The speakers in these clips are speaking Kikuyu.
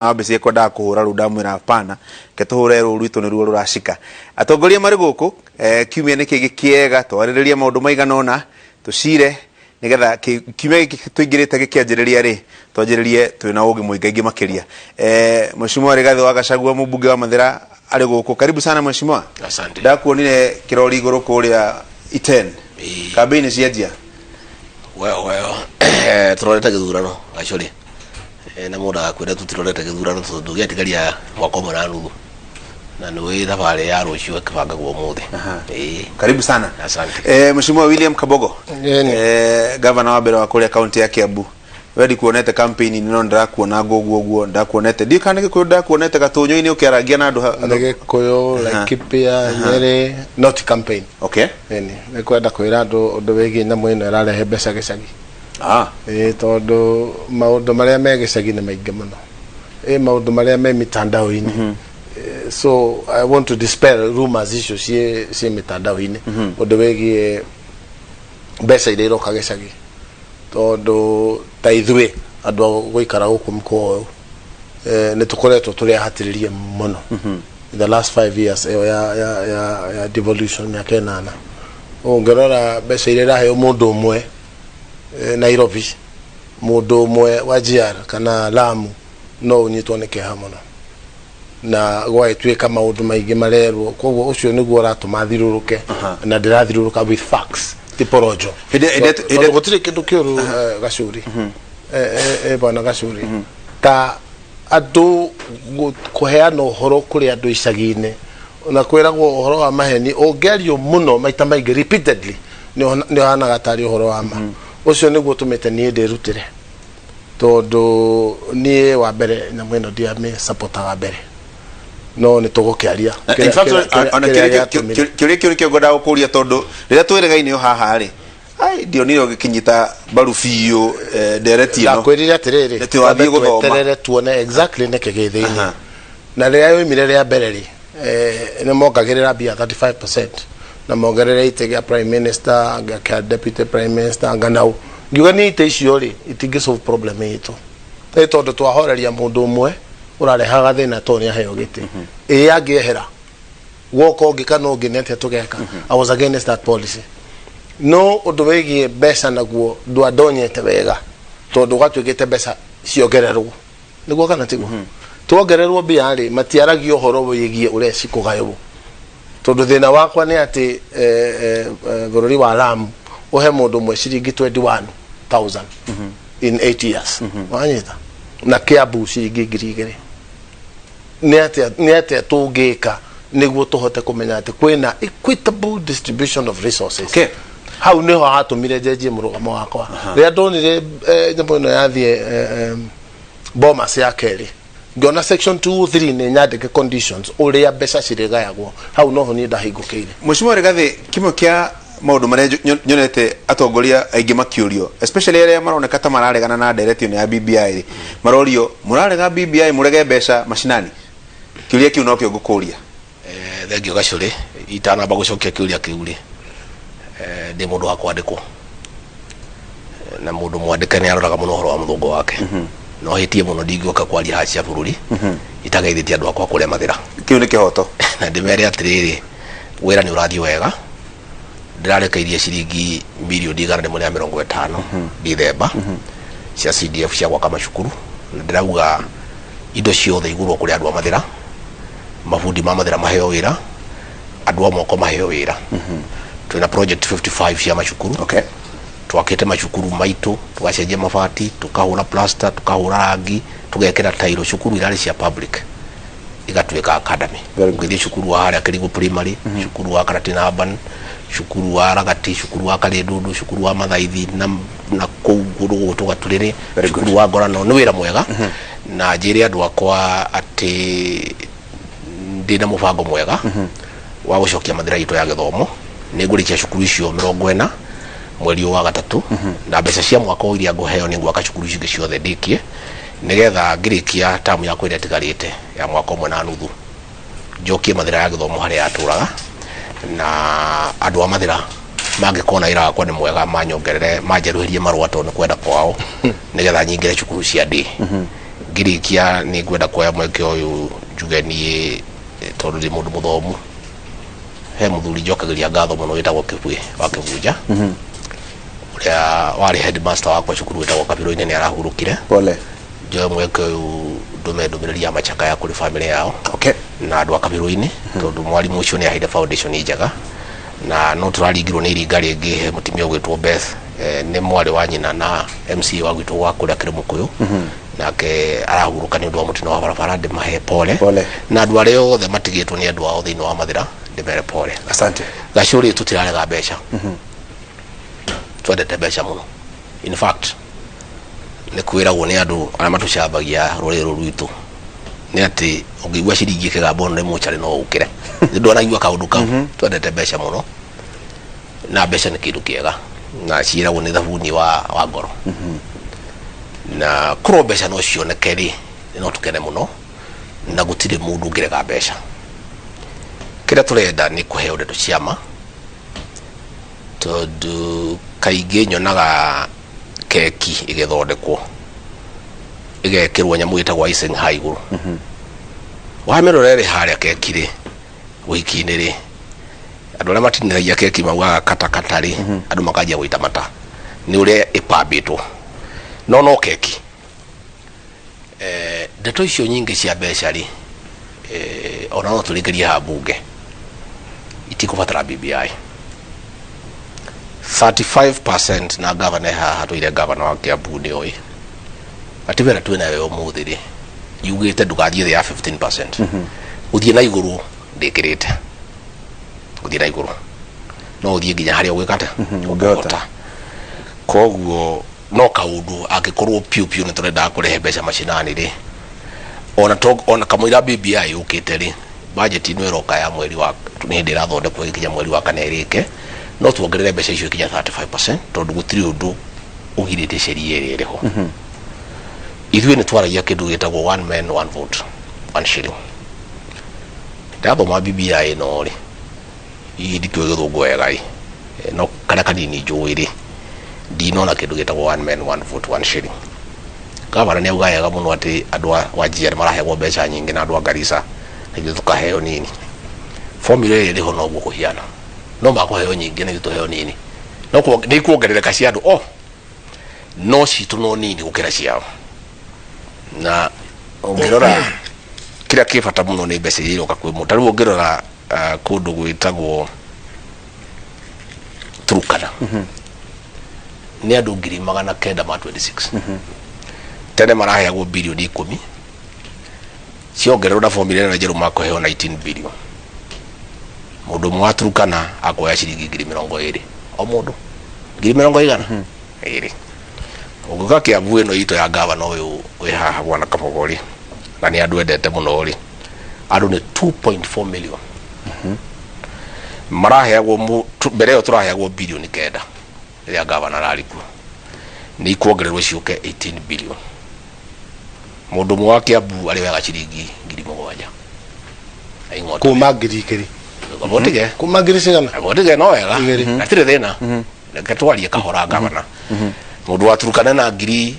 Mbica ekwendaga kũhũra rũu, ndamwĩra hapana, ke tũhũre rũu rwitũ nĩruo rũracika. Atongoria marĩ gũkũ, kiumia nĩ kĩngĩ kĩega twarĩrĩria maũndũ maigana ũna, tũcire nĩgetha kiumia gĩkĩ tũingĩrĩte gĩkĩanjĩrĩria rĩ, twanjĩrĩrie twĩna ũgĩ mũingaingĩ makĩria. Mheshimiwa Rigathĩ wa Gachagua, mũmbunge wa Mathĩra, arĩ gũkũ. Karibu sana, mheshimiwa. Asante. Ndakuonire kĩrori igũrũ kũrĩa Iten. Ĩĩ. Kambĩini cianjia. Well, tũrorete gĩthurano, actually. Na mũndũ agakwĩra tũtirorete gĩthurano tondũ gĩatigaria mwaka ũmwe na nuthu na nĩ thabarĩ ya rũciũ ĩkĩbangagwo ũmũthĩ. Ĩĩ. Karibu sana. Asante. Mheshimiwa William Kabogo. Yeni. Gavana wa mbere wa kũrĩa kaunti ya Kiambu. We ndikuonete campaign no ndĩrakuona ngũguo ũguo, ndakuonete, ndiũ kana nĩ Gĩkũyũ, ndakuonete gatũnyũ-inĩ ũkĩarangia na andũ. Nĩ Gĩkũyũ, Laikipia, Nyeri, not campaign. Ĩni nĩ kwenda kwĩra andũ ũndũ wĩgiĩ nyamũ ĩno ĩrarehe mbeca gĩcagi. Ĩĩ, tondũ maũndũ marĩa me gĩcagi nĩ maingĩ mũno, ĩ maũndũ marĩa me mitandao-inĩ. So I want to dispel rumors icio ciĩ mitandao-inĩ, ũndũ wĩgiĩ mbeca iria iroka gĩcagi, tondũ ta ithuĩ andũ a gũikara gũkũ mkoa ũyũ, nĩ tũkoretwo tũrĩ ahatĩrĩrie mũno in the last 5 years ĩyo ya devolution, mĩaka 8. Ũngĩrora mbeca iria iraheo mũndũ ũmwe, Nairobi, mũndũ ũmwe wa GR kana Lamu, no ũnyitwo nĩ kĩeha mũno na gwagĩtuĩka maũndũ maingĩ marerwo. Koguo ũcio nĩguo ũratũma thirũrũke na ndĩrathirũrũka with facts, ti porojo. Tondũ gũtirĩ kĩndũ kĩũru, Gacuri, bwana Gacuri, ta andũ kũheana ũhoro kũrĩ andũ icagi-inĩ na kwĩragwo ũhoro wa maheni ũngĩario mũno maita maingĩ, repeatedly, nĩ ũhanaga tarĩ ũhoro wa ma. Ũcio nĩguo ũtũmĩte niĩ ndĩrutĩre, tondũ niĩ wa mbere nyamũ ĩno ndiamĩsapotaga mbere, no nĩ tũgũkĩaria. In fact, ona kĩrĩa kĩũria gĩatũmire. Kĩũria kĩu nĩkĩo ngwendaga gũkũria, tondũ rĩrĩa twĩrĩgaine o haha rĩ, ai, ndionire ũgĩkĩnyita mbaru biũ, ndereti ĩno. Ndakwĩrire atĩrĩrĩ, Nĩ twathiĩ twambe gũthoma. tweterere tuone exactly nĩkĩ gĩ thĩinĩ. Na rĩrĩa yoimire rĩa mbere rĩ, nĩ mongagĩrĩra mbia 35% na mongerere itĩ gĩa prime minister, kĩa deputy prime minister, nganau. Ngiuga nĩ itĩ icio rĩ, itingĩ solve problem itũ, nĩ tondũ twahoreria mũndũ ũmwe ũrarehaga thĩna tondũ nĩ aheo gĩtĩ, ĩĩ angĩehera gwoka ũngĩ kana ũngĩ nĩ atĩa tũgeka? I was against that policy. No ũndũ wĩgiĩ mbeca naguo ndwandonyete wega, tondũ gwatuĩkĩte mbeca ciongererwo, nĩguo kana tiguo? Tuongererwo mbia rĩ, matiaragia ũhoro wĩgiĩ ũrĩa cikũgaywo, tondũ thĩna wakwa nĩ atĩ, bũrũri wa Lamu ũhe mũndũ ũmwe ciringi 21,000 in 8 years, wanyita, na Kiambu ciringi 2,000. Nĩ atĩa tũngĩka nĩguo tũhote kũmenya atĩ kwĩna equitable distribution of resources? Hau nĩho hatũmire njenjie mũrũgamo wakwa rĩrĩa ndonire, nyamũ ĩno yathiĩ, Bomas ya kerĩ, ngĩona section 203 nĩ nyandĩke conditions ũrĩa mbeca cirĩgayagwo. Hau noho niĩ ndahingũkĩire. Mheshimiwa Rigathĩ, kĩmwe kĩa maũndũ marĩa nyonete atongoria aingĩ makĩũrio, especially arĩa maroneka ta mararegana na ndereti ĩno ya BBI rĩ, marorio, mũrarega BBI, mũrege mbeca macinani? Kĩũria kĩu nokĩo ngũkũria. Thengiũ Gacũrĩ, itanamba gũcokia kĩũria kĩu rĩ, ndĩ mũndũ wa kwandĩkwo. Na mũndũ mwandĩke nĩ aroraga mũno ũhoro wa mũthũngũ wake. No hĩtie mũno, ndingĩũka kwaria haha cia bũrũri itageithĩtie andũ akwa kũrĩa Mathĩra. Kĩu nĩ kĩhoto. Na ndĩmere atĩrĩrĩ, wĩra nĩ ũrathiĩ wega. Ndĩrarekeire ciringi mirioni 150 Dithemba cia CDF cia gwaka macukuru, na ndĩrauga indo ciothe igũrwo kũrĩ andũ a Mathĩra, mabundi ma Mathĩra maheo wĩra, andũ a moko maheo wĩra. Twĩna project 55 cia macukuru. Twakĩte macukuru maitũ, tũgacenjia mabati, tũkahũra plaster, tũkahũra rangi, tũgekĩra tairo. Cukuru irarĩ cia public igatuĩka academy. Very good. Ũngĩthiĩ cukuru wa harĩa Kĩrigũ Primary, cukuru wa Karatina Urban, cukuru wa Ragati, cukuru wa Karĩndundu, cukuru wa Mathaithi na kũu kũndũ gũgwĩtwo Gaturĩrĩ, Very good. cukuru wa Ngorano, nĩ wĩra mwega. Na njĩre andũ akwa atĩ ndĩna mũbango mwega wa gũcokia Mathĩra itũ ya gĩthomo. Nĩ ngũrĩkia cukuru icio 40 mweri ũyũ wa gatatũ, na mbeca cia mwaka ũyũ iria ngũheo nĩ ngwaka cukuru icio ingĩ ciothe ndĩkie, nĩgetha ngĩrĩkia tamu yakwa ĩrĩa ĩtigarĩte ya mwaka ũmwe na nuthu, njokie Mathĩra ya gĩthomo harĩa yatũraga. Na andũ a Mathĩra mangĩkona wĩra wakwa nĩ mwega, manyongerere, manjerũhĩrie marũa, tondũ nĩ kwenda kwao, nĩgetha nyingĩre cukuru cia ndĩ. Ngĩrĩkia nĩ ngwenda kuoya mweke ũyũ njuge niĩ tondũ ndĩ mũndũ mũthomu, he mũthuri njokagĩria ngatho mũno wĩtagwo Kĩbui wa Kĩbunja, ũrĩa warĩ headmaster wakwa cukuru wĩtagwo Kabirũ-inĩ, nĩ arahurũkire. Pole. Njoe mweke ũyũ ndũme ndũmĩrĩri ya macakaya kũrĩ famĩlĩ yao na andũ a Kabirũ-inĩ, tondũ mwarimũ ũcio nĩ aheire foundation njega. Na no tũraringirwo nĩ iringa rĩngĩ, he mũtumia ũgwĩtwo Beth, nĩ mwarĩ wa nyina na MCA wa gwitũ gwa kũrĩa Kĩrĩmũkũyũ, nake arahurũka nĩ ũndũ wa mũtino wa barabara. Ndĩmahe pole. Pole. Na andũ arĩa othe matigĩtwo nĩ andũ ao thĩinĩ wa Mathĩra, ndĩmere pole. Asante. Gacũrĩ, tũtirarega mbeca, twendete mbeca mũno. In fact, nĩ kwĩragwo nĩ andũ arĩa matũcambagia rũrĩrĩ rũrũ rwitũ nĩ atĩ ũngĩigua ciringi ĩkĩgambwo nĩ mũcarĩ no ũkĩre. Nĩ ndwanaigua kaũndũ kau? Twendete mbeca mũno, na mbeca nĩ kĩndũ kĩega, na ciĩragwo nĩ thabuni wa ngoro. Na korwo mbeca no cioneke rĩ, no tũkene mũno, na gũtirĩ mũndũ ũngĩrega mbeca. Kĩrĩa tũrenda nĩ kũheo ndeto cia ma, tondũ kaingĩ nyonaga keki ĩgĩthondekwo ĩgekĩrwo nyamũ ĩtagwo icing ha igũrũ. Wamĩrora ĩrĩ harĩa keki rĩ, ũhiki-inĩ rĩ, andũ arĩa matinithagia keki maugaga kata kata rĩ, andũ makanjia gũita mata nĩ ũrĩa ĩpambĩtwo, no keki. Ndeto icio nyingĩ cia mbeca rĩ, ona no tũrĩkĩrie haha mbunge itikũbatara BBI 35%. Na gavana haha tũire, gavana wa Kiambu nĩ oĩ katiba ĩrĩa twĩnayo ũmũthĩ rĩ, yugĩte ndũgathiĩ thĩ ya 15%. Gũthiĩ na igũrũ ndĩkĩrĩte, gũthiĩ na igũrũ no ũthiĩ nginya harĩa ũgwĩka atĩa? Ũngĩhota. Koguo no kaũndũ angĩkorwo piũ piũ nĩ tũrendaga kũrehe mbeca macinani rĩ, ona to ona kamũira BBI yũkĩte rĩ, budget ĩno ĩroka ya mweri wa nĩ hĩndĩ ĩrathondekwo, ĩgĩkinya mweri wa kana ĩrĩke, no tuongerere mbeca icio ikinya 35%, tondũ gũtirĩ ũndũ ũgirĩtie sheria ĩrĩa ĩrĩ ho. Ithuĩ nĩ twaragia kĩndũ gĩtagwo one man, one vote, one shilling. Ndathoma BBI ĩno rĩ, hihi ndikĩũĩ gĩthũngũ wega ĩ, no karĩa kanini njũĩ rĩ, ndinona kĩndũ gĩtagwo one man, one vote, one shilling. Gavana nĩ auga wega mũno atĩ andũ a Wajir nĩ maraheagwo mbeca nyingĩ na andũ a Garissa, na ithuĩ tũkaheo nini. Formula ĩrĩa ĩrĩ ho noguo kũhiana, no makũheo nyingĩ na ithuĩ tũheo nini. No nĩ ikuongerereka cia andũ o no citũ no nini gũkĩra ciao. Na ũngĩrora kĩrĩa kĩ bata mũno nĩ mbeca iria iroka kwĩ mũndũ. Ta rĩu ũngĩrora kũndũ gwĩtagwo Turkana, nĩ andũ 926,000. Tene maraheagwo birioni 10, ciongererwo na formula ĩno njerũ makũheo 19 billion. Mũndũ ũmwe wa Turkana akuoya ciringi 20,000 o mũndũ, ngiri mĩrongo igana ĩrĩ. Ũngĩũka Kiambu ĩno itũ ya gavana ũyũ wĩ haha bwana Kabogo rĩ, na nĩ andũ endete mũno rĩ, andũ nĩ 2.4 million maraheagwo. Mbere ĩyo tũraheagwo birioni 9 rĩrĩa gavana ararĩ kuo, nĩ ikuongererwo ciũke 18 billion. Mũndũ ũmwe wa Kiambu arĩ wega ciringi 7,000. Aing'ote. Kuma 2,000? Mũtige. Kuma ngiri cigana? Mũtige, no wega. Igĩrĩ. Hatirĩ thĩna, reke twarie kahora. Gavana, mũndũ wa Turkana na 20,000,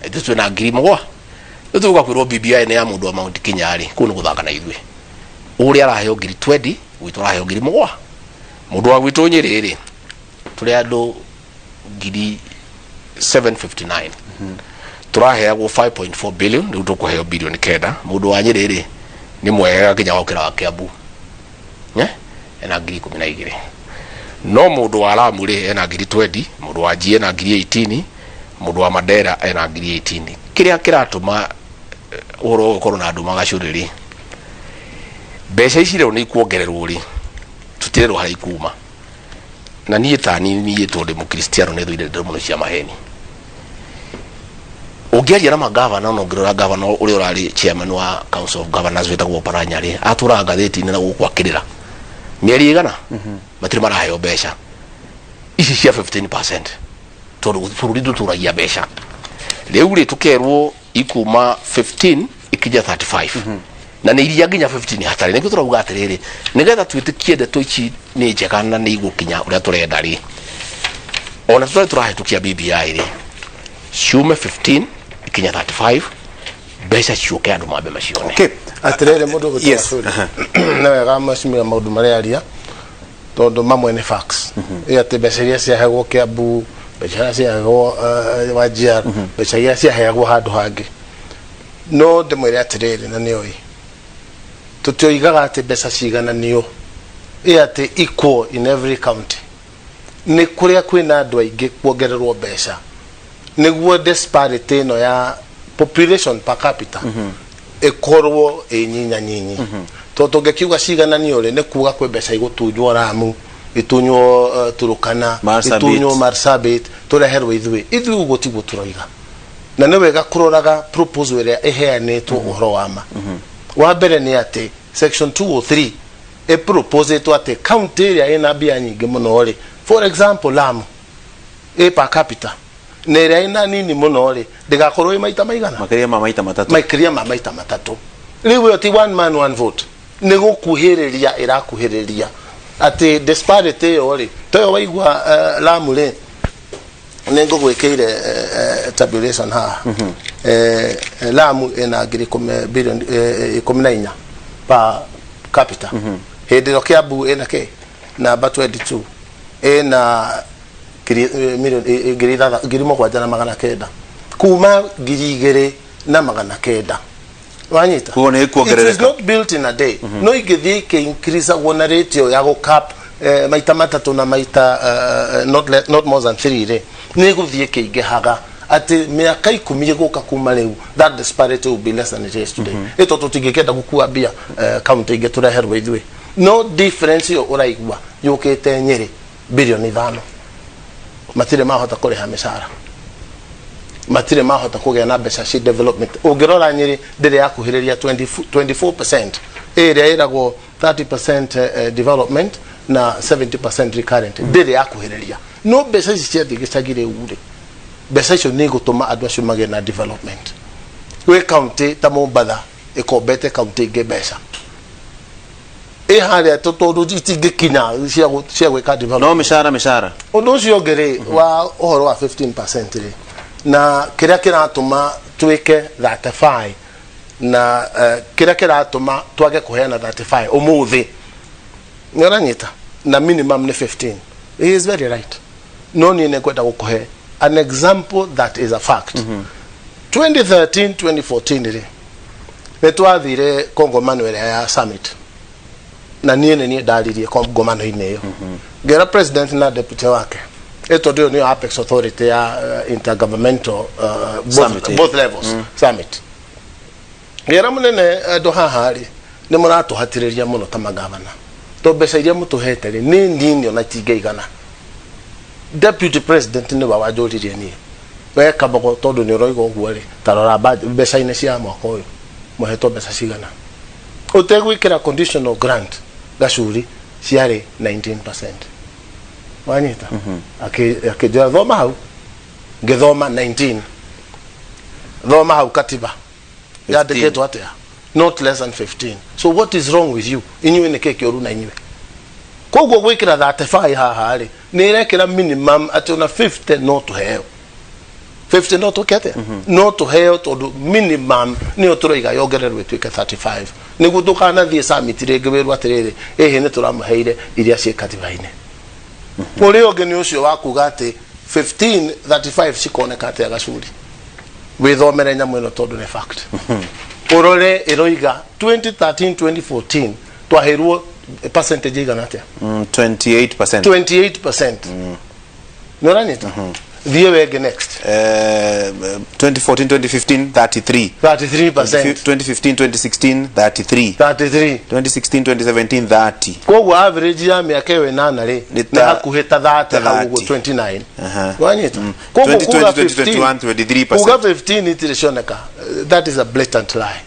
ithuĩ twĩna 7,000. Rĩu tũgũka kwĩrwo BBI nĩ ya mũndũ wa Mount Kenya rĩ, kũu nĩ gũthaka na ithuĩ. Ũrĩa araheo 20,000, gwitũ araheo 7,000. Mũndũ wa gwitũ Nyĩrĩ rĩ, tũrĩ andũ 759,000, tũraheagwo 5.4 billion, rĩu tũkũheo birioni 9. Mũndũ wa Nyĩrĩ rĩ, nĩ mwega nginya gũkĩra wa Kiambu. Ena 12,000. No mũndũ wa Lamu rĩ, ena 20,000, mũndũ wa Njie ena 18,000, mũndũ wa Mandera ena 18,000. Kĩrĩa kĩratũma ũhoro ũyũ ũkorwo na andũ magacũrĩ rĩ, mbeca ici rĩu nĩ ikuongererwo rĩ, tũtirerwo harĩa ikuma. Na niĩ ta niĩ tondũ ndĩ mũkristiano, nĩ thũire ndeto mũno cia maheni. Ũngĩaria na magavana, ona ũngĩrora gavana ũrĩa ũrarĩ chairman wa Council of Governors wĩtagwo Oparanya rĩ, atũraga ngathĩti-inĩ na gũkũ akĩrĩra mĩeri ĩgana matirĩ maraheo mbeca ici cia 15%, tondũ bũrũri ndũtũragia mbeca. Rĩu rĩ, tũkerwo ikuma 15 ikinya 35, na nĩ iria nginya 15 hatarĩ. Nĩkĩo tũrauga atĩrĩrĩ, nĩgetha twĩtĩkie ndeto ici nĩ njega na nĩ igũkinya ũrĩa tũrenda rĩ, ona tũtarĩ tũrahĩtũkia BBI rĩ, ciume 15 Ikinya 35 mbeca ciũke andũ mambe macione. Okay. Atirĩrĩ, mũndũ ũgwĩtwo Yes. Gacũri, nĩ wega mheshimiwa maũndũ marĩa aria, tondũ mamwe nĩ facts. Ĩ atĩ mbeca iria ciaheagwo Kiambu, mbeca iria ciaheagwo Wajir, mbeca iria ciaheagwo handũ hangĩ. No ndĩmwĩre atĩrĩrĩ, na nĩoĩ tũtioigaga atĩ mbeca cigananio, ĩ atĩ equal in every county. Nĩ kũrĩa kwĩna andũ aingĩ kuongererwo mbeca nĩguo disparity ĩno ya population per capita ĩkorwo ĩ nyinyanyinyi, tondũ tũngĩkiuga cigananio rĩ, nĩ kuga kwĩ mbeca igũtunywo Ramu, itunywo Turukana, Marsabit. Itunywo Marsabit, tũreherwo ithuĩ. Ithuĩ ũguo tiguo tũroiga, na nĩ wega kũroraga proposal ĩrĩa ĩheanĩtwo. Ũhoro wa ma wa mbere nĩ atĩ section 203 ĩproposĩtwo atĩ county ĩrĩa ĩna mbia nyingĩ mũno rĩ, for example Lamu, ĩ per capita na ĩrĩa ĩna nini mũno rĩ, ndĩgakorwo ĩ maita maigana? Makĩria ma maita matatũ. Makĩria ma maita matatũ. Rĩu ĩyo ti one man one vote, nĩ gũkuhĩrĩria ĩrakuhĩrĩria atĩ disparity ĩyo rĩ, toyo waigua Lamu rĩ, nĩ ngũgwĩkĩire tabulation haha. Lamu ĩna ngiri ikũmi, bilioni 14 per capita. Hĩndĩ ĩyo Kiambu ĩna kĩ namba 22, ĩna ngiri milioni 7900 kuma 2900. Wanyita? Koguo nĩ ĩkuongerereka. It is not built in a day. No ingĩthiĩ ikĩ-increase-agwo na rate ĩyo ya gũ-cap maita matatũ na maita not more than three rĩ, nĩ ĩgũthiĩ ĩkĩingĩhaga atĩ mĩaka 10 ĩgũka kuma rĩu, that disparity will be less than it is today. Ĩ tondũ tũtingĩkĩenda gũkua mbia county ingĩ tũreherwo ithuĩ, no difference ĩyo ũraigua yũkĩte Nyĩrĩ bilioni 5, matirĩ mahota kũrĩha mĩcara, matirĩ mahota kũgĩa na mbeca cia development. Ũngĩrora Nyĩrĩ ndĩrĩ yakuhĩrĩria 20 24% ĩrĩa ĩragwo 30% development na 70% recurrent, ndĩrĩ yakuhĩrĩria. No mbeca ici ciathiĩ gĩcagi rĩu rĩ, mbeca icio nĩ igũtũma andũ acio magĩe na development. Gwĩ county ta Mombatha ĩkombete county ingĩ mbeca ĩ harĩa tondũ itingĩkinya cia gwĩka development. No mĩcara mĩcara. Ũndũ ũcio ũngĩ rĩ, wa ũhoro wa 15% rĩ, na kĩrĩa kĩratũma twĩke 35 na kĩrĩa kĩratũma twage kũheana 35 ũmũthĩ, nĩ ũranyita, na minimum nĩ 15, he is very right. No niĩ nĩ ngwenda gũkũhe an example that is a fact. 2013 2014 rĩ, nĩ twathire kongomano ĩrĩa ya summit, na niĩ nĩ niĩ ndaririe kongomano-inĩ ĩyo, ngĩra president na deputy wake ĩ tondũ ĩyo nĩyo apex authority ya intergovernmental both, Summit, eh. both levels summit. Ngĩra mũnene, andũ haha rĩ, nĩ mũratũhatĩrĩria mũno ta magavana, to mbeca iria mũtũhete rĩ, nĩ nini ona itingĩigana. Deputy president nĩwe wanjũririe niĩ, we Kabogo, tondũ nĩ ũroiga ũguo rĩ, ta rora mbeca-inĩ cia mwaka ũyũ mũhetwo mbeca cigana ũtegwĩkĩra conditional grant gacuri ciarĩ 19%. Wanyita? Akĩnjĩra thoma hau, ngĩthoma 19, thoma hau katiba yandĩkĩtwo atĩa? Not less than 15. So what is wrong with you? Inyuĩ nĩ kĩ kĩũru na inyuĩ? Koguo gwĩkĩra 35 haha rĩ, nĩ ĩrekĩra minimum atĩ ona 50 no tũheo, 50 no tũke atĩa, no tũheo, tondũ minimum nĩyo tũroiga yongererwo ĩtuĩke 35, nĩguo ndũkanathiĩ summit rĩngĩ wĩrwo atĩrĩrĩ, ĩhĩ nĩ tũramũheire iria ciĩ katiba-inĩ. Ũrĩa ũngĩ nĩ ũcio wa kuga atĩ 15 35 cikoneka atĩa gacuri. Wĩthomere nyamũ ĩno tondũ nĩ fact. Ũrore ĩroiga 2013 2014 twaheirwo percentage igana atĩa? 28%. 28%. Nĩ ũranyita? Thiĩ wenge next. 2014 2015, 33. 33%. 2015 2016, 33. 33. 2016 2017, 30. Koguo average ya mĩaka ĩyo ĩnana rĩ, Nĩ nĩ hakuhĩ ta 30 ta hau ũguo. 30. 29. Wanyita? Wanyita? Koguo kuga 2020, 2021, 23%. Kuga 15 itirĩ cioneka, that is a blatant lie,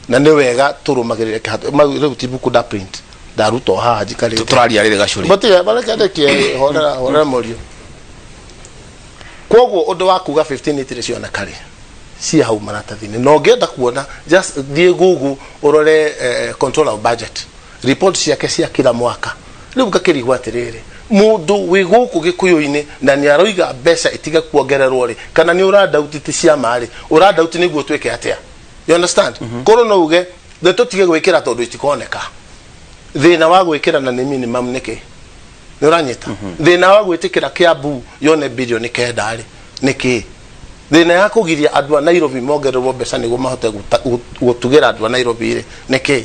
na nĩ wega tũrũmagĩrĩre kĩhato. Rĩu ti buku nda print, ndaruta o haha njikarĩte. Tũraria rĩrĩ gacũri. Botiga barekendekie, horera horera mũriũ. Koguo ũndũ wa kuga 15 itirĩ cioneka rĩ, ciĩ hau maratathi-inĩ, na ũngĩenda kuona, just thiĩ Google ũrore controller of budget report ciake cia kila mwaka. Rĩu ngakĩrigwo atĩrĩrĩ, Mũndũ wĩ gũkũ Gĩkũyũ-inĩ na nĩ aroiga mbeca itige kuongererwo rĩ, kana nĩ ũrandauti ti ciama rĩ, ũrandauti nĩguo twĩke atĩa? You understand? Korwo no uge thĩ tũtige gwĩkĩra tondũ itikoneka. Thĩna wa gwĩkĩra na nĩ minimum nĩkĩ? Nĩ ũranyita? Thĩna wa gwĩtĩkĩra Kiambu yone bilioni 9 rĩ, nĩkĩ? Thĩna ya kũgiria andũ a Nairobi mongererwo mbeca nĩguo mahote gũtugĩra andũ a Nairobi rĩ, nĩkĩ?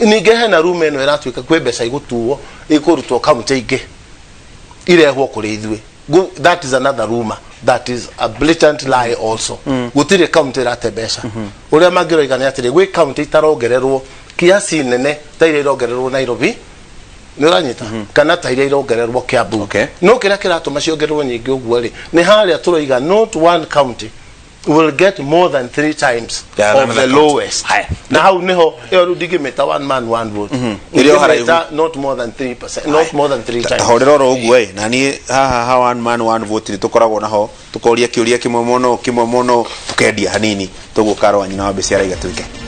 Ningĩ hena rumour ĩno ĩratuĩka kwĩ mbeca igũtuo ikũrutwo kaunti ingĩ irehwo kũrĩ ithuĩ. That is another rumor that is a blatant lie also. Gũtirĩ kaunti ĩrate mbeca. Ũrĩa mangĩroiga nĩ atĩrĩ, gwĩ kaunti itarongererwo kiasi nene ta iria irongererwo Nairobi, nĩ ũranyita, kana ta iria irongererwo Kiambu. No kĩrĩa kĩratũma ciongererwo nyingĩ ũguo rĩ, nĩ harĩa tũroiga not one county will get more than three times Yeah, of the another county. lowest. Haya. Na hau niho ĩyo rĩu ndingĩmĩta one man one vote. Ĩrĩ o haraihu. Ingĩmĩta not more than 3%, not more than three times. Tahorera oro ũguo ĩ, na niĩ haha ha one man one vote nĩ tũkoragwo naho tũkoria kĩũria kĩmwe mũno kĩmwe mũno, tũkendia hanini tũguo. Karo wa nyina wa mbeca araiga twĩke.